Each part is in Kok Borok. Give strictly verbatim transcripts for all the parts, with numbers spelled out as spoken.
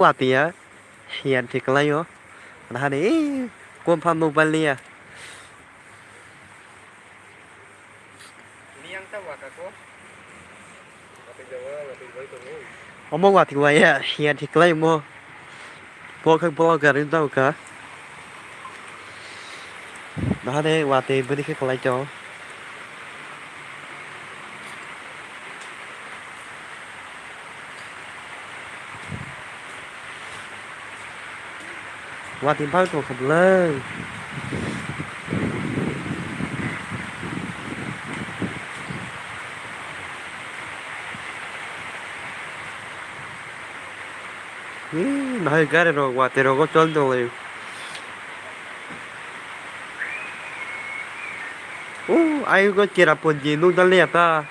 Watwi ya, hiyan thwi kwlaio. Nahani, ee, kom pha mobile liya. Omo watwi waya, hiyan thwi kwlaimo. Bo khe vlogger wng tong kha. Nahani watwi bini khe kwlai tong. Watwi bang tong kha bwlai. Ee, nahai gari rok watwi rogo choli tong lai. O, ayugo Cherrapunji nukdal ya ta.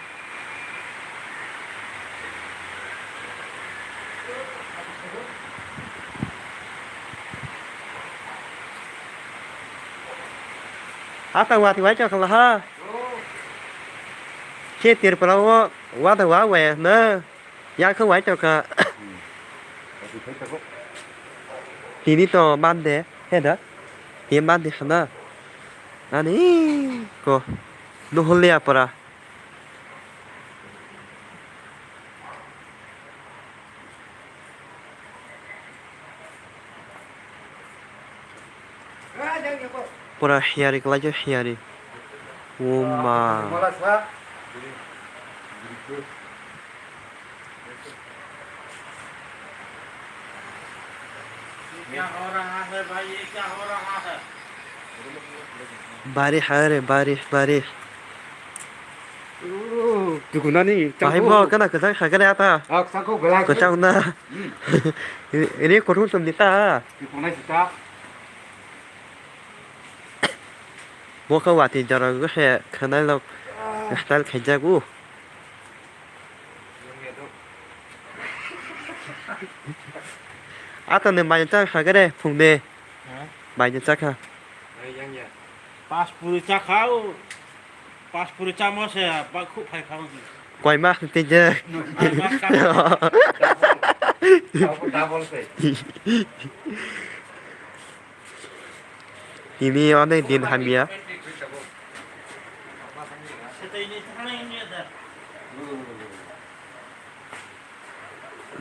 Ata watwi wai chakla ha. Khe Tripura o wada wa waya na. Yang khe wai tongkha. Tini to Monday, he da? Tini Monday sana. Nani ko. Nuhul ya pura. Pura hiyari kwlai khe hiyari. O ma. Bari ha re, bari, bari. Tukunani. Bahai changkuk. Bo kana kwchang sakhe ata. Ah, changkuk belai. Kwchang na. Hmm. Ini kothom som ni ta. Tukunai sita. Bo khe watwi jora khe khwnai lok style khaijak o. Ata ni mai chang sakhe re phung de. Ha? Mai chakha. Pas puri chakha o. Pas puri chamo se ba khuk phai kha. Koi mas ni tei je. Pas mas chakha. Double, double se. Tini onek din hamya.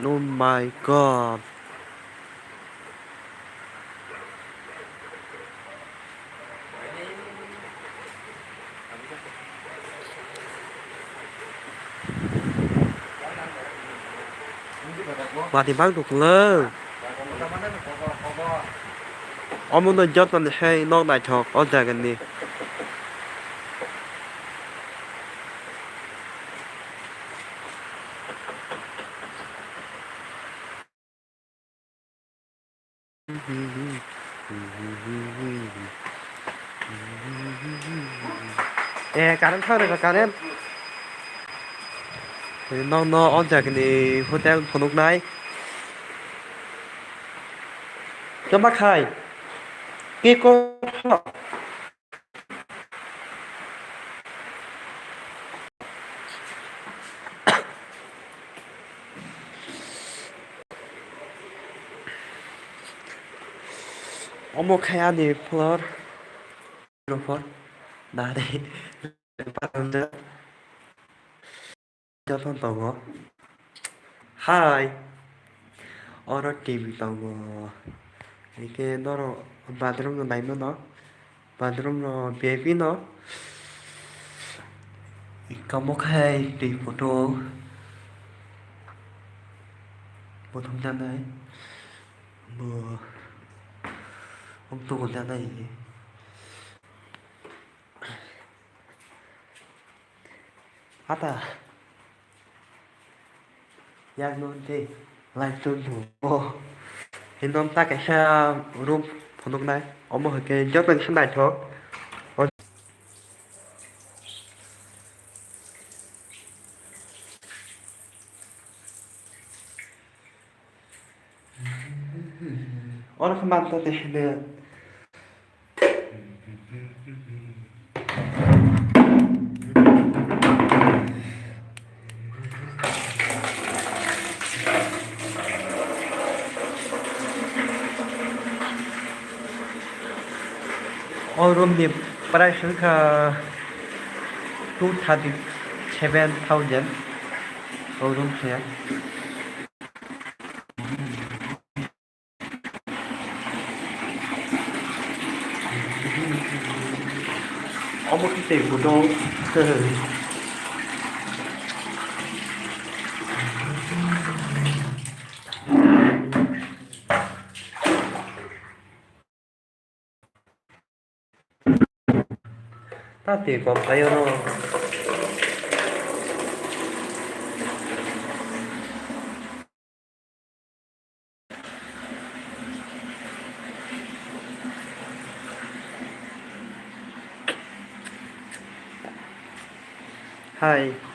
Oh my God. Watwi bang tuklung. Omono joto ni hai nok naithok o jaga ni. Eh, current thang rega, current. Nokno o jagani hotel phunuknai. Tama khai. Kiko. Omo khe ani floor. Floor. Nari. Joto tongo. Hai. Oro T V tongo. Hingke norok bathroom no naimano. Bathroom no V I P no. Kamo khai twi photo. Bo thum janai. Bo. Om tu bo janai. Hata. Yakno tei light tong tongo. Hino ta kaisa room phunuknai. Omo hwnkhe joto ni naithok. Oro khe manta tei hwnwi. O room ni price wngkha two thirty seven thousand. O room se. Omo khe tei budok. Ta twi kom khaio no. Hai.